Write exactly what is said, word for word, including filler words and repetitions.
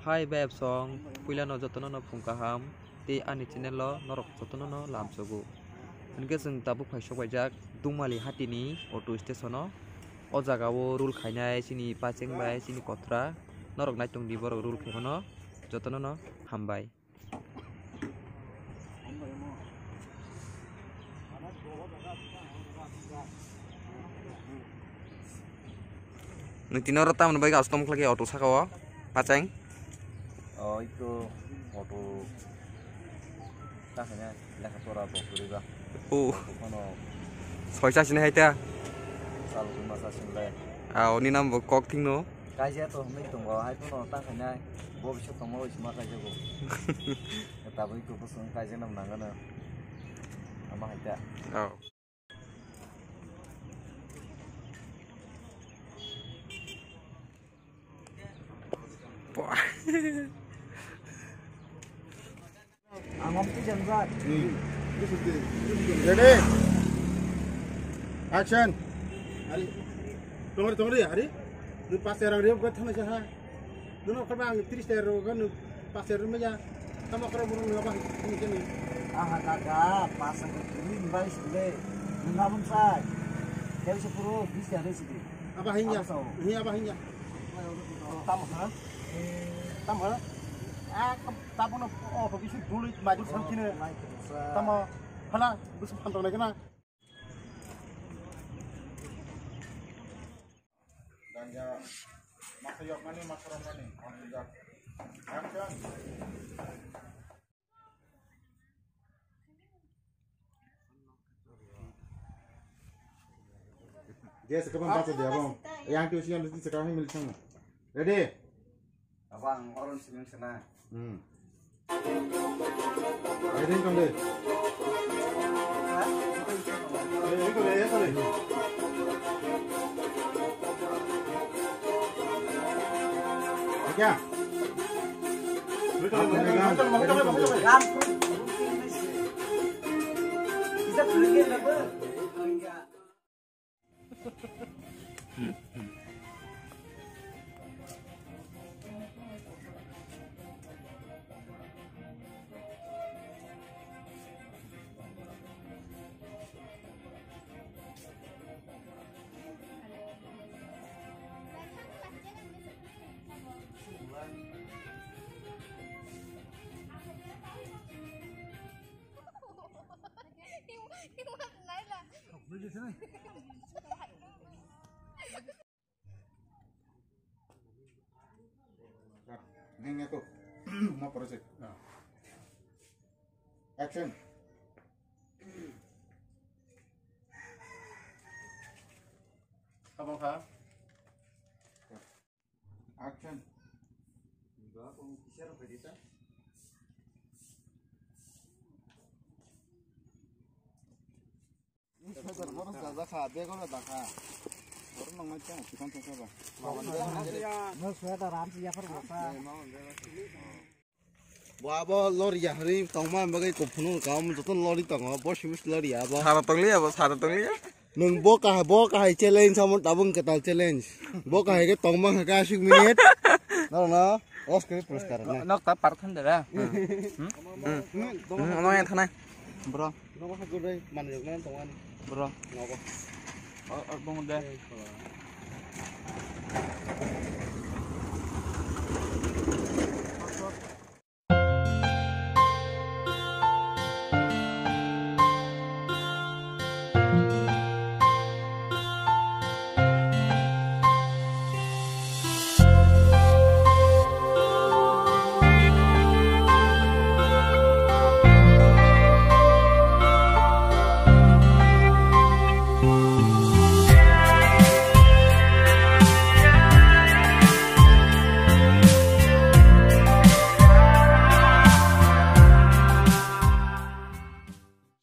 Hai bai absong, puilano jotono no phung kaham, tei ani channel o norok jotono no lamsogo. Hinkhe chwng tabuk phai sok baijak Dungmali hatini auto station o. O jaga o rul khainai chini pacheng bai chini kothra, norok naitung di borok rul khaimano, jotono no hambai. Nwng tini oro tamoni bagwi aswk tongmokhlai khe auto saka o pacheng? O, ito auto ta khaina lekha pora bo kwrwi ba. O. Auto phano soisa sini hai ta. Sal kuma sa sini lai. A, oni nam bo kok thing no. Kaisa to hwnwi tongo, hai phano ta khaina bo bisa tongo, oi sima kaisa bo. Tabuk ito bwswng kaisa nam nangano. Ama hai ta. O. Ang om tu jang jat. Hmm. Ready? Action. Ari. Tongri, tongri, ari. Ni pas terang riam kau thana jaha. Nono kaba ang tris ter ro kan pas ter ro meja. Tamo karo burung ngaba ni kini. Aha kaka, pas ang kiri ni bai sile. Ngabam sai. Kau sepuro bis ter sini. Apa hinya? Apa sao? Hinya apa hinya? Tam ha? Tam ha? Ah, tam no, oh, bisu dulu maju samkine. Tam ha? Hala, bisu pantau lagi na. Ganja, masa yok mani, masa rom mani, masa yok. Action. Dia sekarang baca dia, Bang. Yang tu siang tu sekarang ini milik sana. Ready? Abang, orang sini sana. Hmm. Ready, kang deh. Ready, kang deh, ya, kang deh. Oke. Ning aku. Mau proses. Action. Abang ha? Action. Bo abo lori ya hari tongma bagwi kuphunu kam joto lori tongo, bo simis lori ya bo. Sara tongliya bo, sara tongliya. Nwng bo kahai, bo kahai challenge amo tabuk kwtal challenge. Bo kahai khe tongma kha aswk minute. No, no. Os khe puruskar na. Nok ta par than dera. Hmm? Hmm, no yang thanai. Bro. Nogo ha gurui manjak na tongan. Bro. Nogo. Or, or bong de.